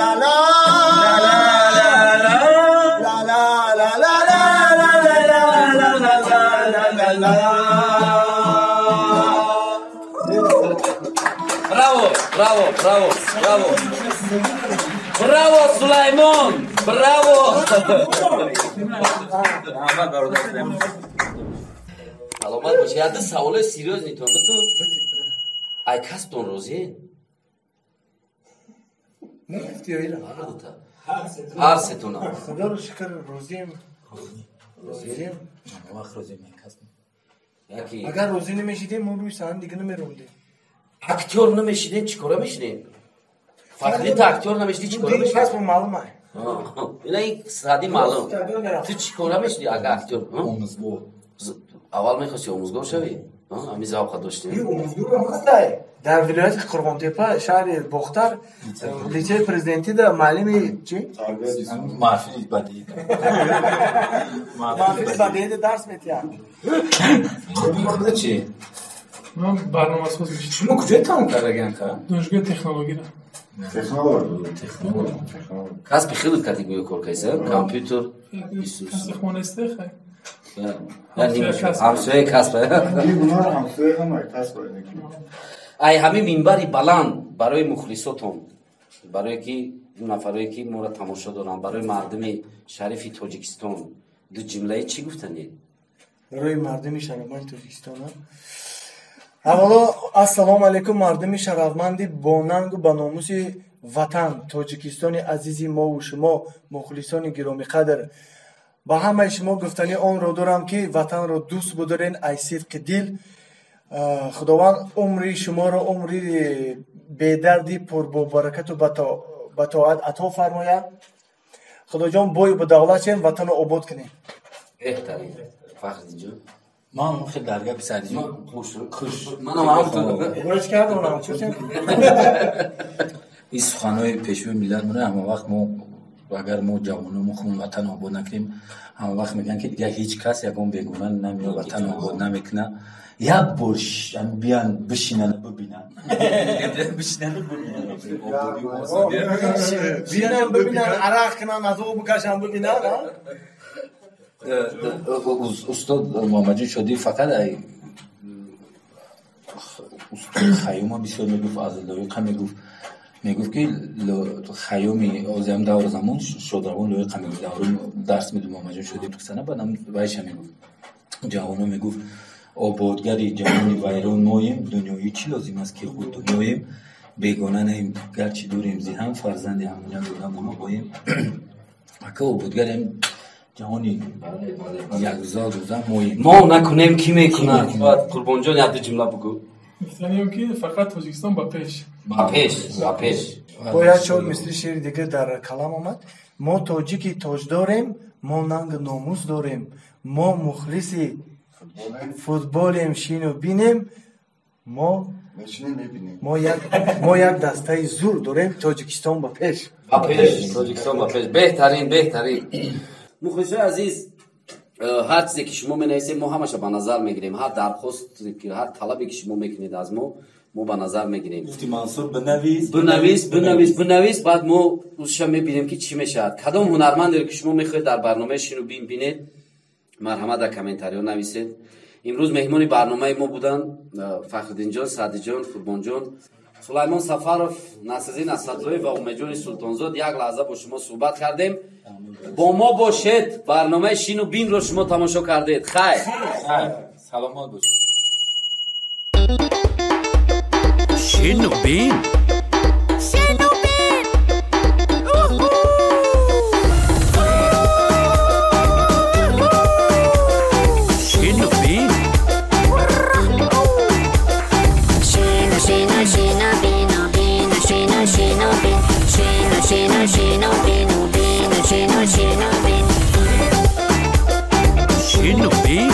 Браво, браво, браво. Браво, Сулаймон! Браво! Раҳмат, бародар Сулаймон. Саломат бошед. Яде саволои серьёзный тон биту. Ай касбтон розиен? Ҳар сетона. Худоро шукр, розием. Розием. Вақт розием касб. Агар розӣ намешидем, мо рӯи саҳна дига намерондем. Актёр намешидем, чӣ кора мешидем? Фахриддин, актёр намешидӣ, чӣ кора мешидӣ? Касб маълум ай. Ина ин Саъдӣ маълум. Ту чӣ кора мешидӣ агар актёр? Омӯзгор. Аввал мехости омӯзгор шавӣ? Ҳамин завқа доштӣ? Омӯзгорам ҳастай. Дар вилояти Қурғонтепа, шаҳри Бохтар, литсеи президентӣ да муаллими чӣ? Маҳфили бадеӣ. Маҳфили бадеӣ дарс метиҳад. Чӣ? Ман барномасоз мешидам. Шумо куҷои тамом кардагиан ка? Донишгоҳи технологияро. Технолог. Касби хеле категория кор кайса? Компютер, Касби хонасте хай. Ҳамсояи касб. Ҳамсояи ҳама касб. Ай ҳамин минбари баланд барои мухлисотон, барое ки нафарое ки моро тамошо доранд, барои мардуми шарифи Тоҷикистон ду ҷумлаи чӣ гуфтанед? Барои мардуми шарафманди Тоҷикистон аввало ассалому алайкум, мардуми шарафманди бонангу ба номуси ватан Тоҷикистони азизи мову шумо, мухлисони гиромиқадр. Ба ҳамаи шумо гуфтани онро дорам, ки ватанро дӯст бидорен ай сидқи дил. Худованд умри шуморо умри бедарди пурбобаракату ба тоат ато фармояд. Худоҷон, бою ба давлат шем, ватанро обод кунем. Беҳтарин. Фахриддинҷон. Ман хеле дар гапи Саъдиҷон хуш. Манам ҳамту. Роҷ кардам, чӯсем. Ин суханҳои пешвои миллат мона ҳама вақт мо агар мо ҷавоно мо хун ватан обод накунем, ҳама вақт мегӯянд, ки дигар ҳеҷ кас ягон бегона намеояд, ватан обод намекунад. Як бор биян бишинанд, бибинанд. Бишинанд, бибинанд. Бинанд, бибинанд, арақ кунанд, азоб бикашанд, бибинанд. Устод Муҳаммадҷон Шодиев фақат устод Хайюма бисёр мегуфт, аз Лоиқа мегуфт. Мегуфт, ки Хайюми озиам давр замон шодравон Лоиқа мегуфт, даври дарс медод Муҳаммадҷон Шодиев писана, баъдам вайша мегуфт. Ҷавоно мегуфт, ободгари ҷаҳони вайрон моем, дунёӣ чӣ лозим аст, ки худ дунёем, бегона наем, гарчи дурем зи ҳам, фарзанди ҳамоня додам ҳамоем. Ака ободгарем ҷаҳони якзод рӯза моем. Мо накунем, кӣ мекунад? Қурбонҷон, як ду ҷумла бугӯ. Гуфтанием, ки фақат Тоҷикистон ба пеш. Ба пеш, ба пеш. Бо як чор мисли шеъри дигар дар калам омад. Мо тоҷики тоҷ дорем, мо нангу номус дорем, мо мухлиси футболем, шину бинем, мо як дастаи зур дорем, Тоҷикистон ба пеш. Ба пеш, Тоҷикистон ба пеш. Беҳтарин, беҳтарин. Мухлисои азиз, ҳар чизе ки шумо менависед, мо ҳамаша ба назар мегирем. Ҳар дархост, ҳар талабе ки шумо мекунед аз мо, мо ба назар мегирем. Гуфти Мансур, бинавис, бинавис, бинавис, бинавис, баъд мо ӯша мебинем, ки чӣ мешавад. Кадом ҳунармандеро ки шумо мехоҳед дар барномаи шину бин бинед, марҳамат дар комментариҳо нависед. Имрӯз меҳмони барномаи мо буданд Фахриддинҷон, Саъдиҷон, Қурбонҷон, Сулаймон Сафаров, Насриддин Асадзоев ва Умедҷони Султонзод. Як лаҳза бо шумо суҳбат кардем. Бо мо бошед. Барномаи шину бинро шумо тамошо кардед. Хайр. Саломат бошед. Шину бин. Шину бин. Шину бин. Шину, шину, шину, бину, бину, шину, шину, бин. Шину, шину, шину, бину, бину, шину, шину, бин. Шину бин.